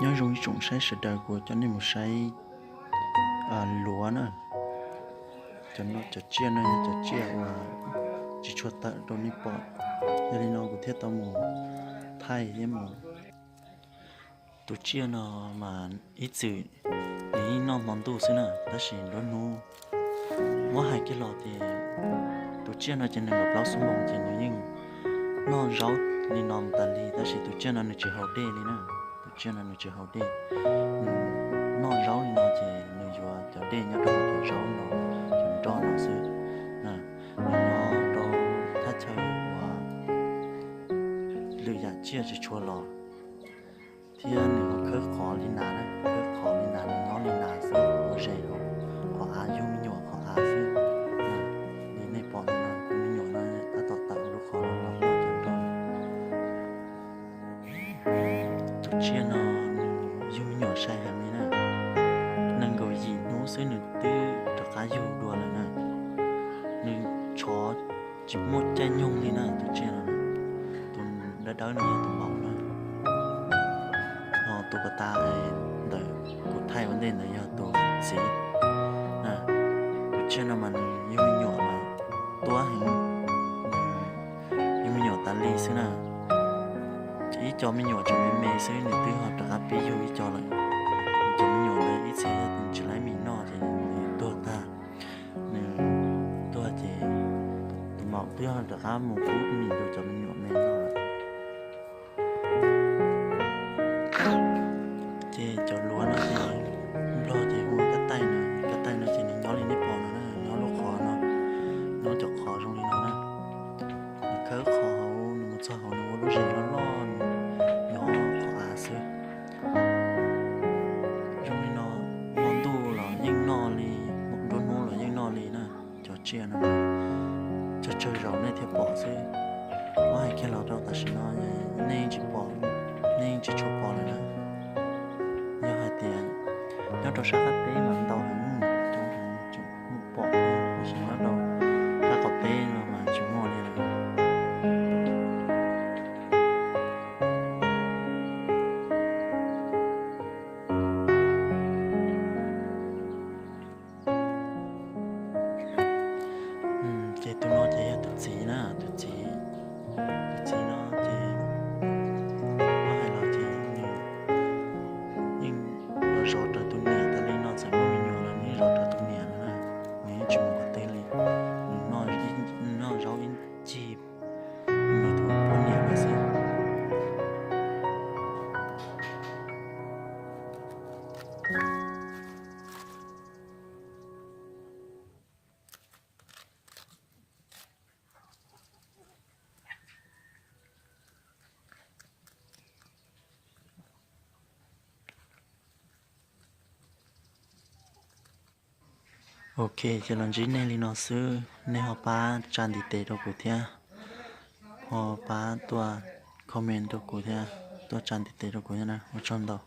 Nyob zoo ib tsoom saib sawv daws, kuv coj nej mus saib luav na. Cov tsiaj no yog cov tsiaj uas tsis tshua tawm rau nej pom, yog li no kuv thiaj tau mus thaij thiab mus. Tus tsiaj no mas ib txwm nws yeej noj hmo ntuj xwb na, tab sis nruab hnub muab hais kiag los ces tus tsiaj no ces nees nkaum plaub xuab moos ces nws yeej noj zaub li no mus tas li, tab sis tus tsiaj no nws tsis haus dej li na. Tus tsiaj no nws tsis haus dej, nws noj zaub li no ces nws yuav cov dej nyob rau cov zaub no, cov nroj no xwb. Nws nyob rau thaj chaw uas lwm yam tsiaj tsis tshua los, thiab nws ho khawb qhov li nas, khawb qhov li nas, nws nyob li nas xwb, ua zes rau qhov av yug me nyuam qhov av xwb. Li nej pom no, tus me nyuam no tab tom tawm lub qhov los noj cov nroj. Tus tsiaj no nws yug me nyuam sai heev li na, nees nkaum yim hnub xwb nws twb rov qab yug dua lawm na. Nws tshov tsis muaj caij nyoog li na, tus tsiaj no. Tus dawb dawb no yog tus maum na, ho tus pas tas ntawm kuv thaij ua ntej ntawd yog tus txiv. Tus tsiaj no mas nws yug me nyuam mas tuab heev, yug me nyuam tas li xwb na. Ib co me nyuam tseem me me xwb nws twb ho rov qab pib yug ib co lawm. Cov me nyuam ntawd ib txhia yog tsis laib mis noj ces nws tuag tag. Nws tuag ces tus maum twb ho rov qab mus pub mis rau cov me nyuam me noj lawm. Ces cov luav no ces Nplog ces hu ua kab taij no, kab taij no ces nws nyob li nej pom no na, nyob lub qhov no, nyob cov qhov zoo li no na. Nws khawb qhov hauv, nws mus txog hauv nws ua lub zes loj loj, nws nyob qhov av xwb. Zoo li no, hmo ntuj los yeej noj li, nruab hnub los yeej noj li na. Cov tsiaj no tsawg tsawg zaus nej thiaj pom xwb. Muab hais kiag los rau tam sim no nej yeej tsis pom, nej yeej tsis tshua pom lawm na. Yog hais tias nyob rau sab qab teb mas ntau heev, tseem muaj pom thiab, tab sis nyob rau sab qaum teb no mas tsis muaj li lawm. Ces tus no ces yog tus txiv na, tus txiv, tus txiv no ces muab hais los ces nws yeej los zov rawv tus niam tas li no, txawm muaj me nyuam los nws yeej zov rawv tus niam no na, nws yeej tsis mus qhov twg li, nws noj zaub ib ncig nws tus poj niam lawm xwb. Ok, ces los ntsib nej li no xwb, nej ho pab tsa ntiv tes rau kuv thiab, ho pab tuaj comment rau kuv thiab, tuaj tsa ntiv tes rau kuv thiab na, ua tsaug ntau.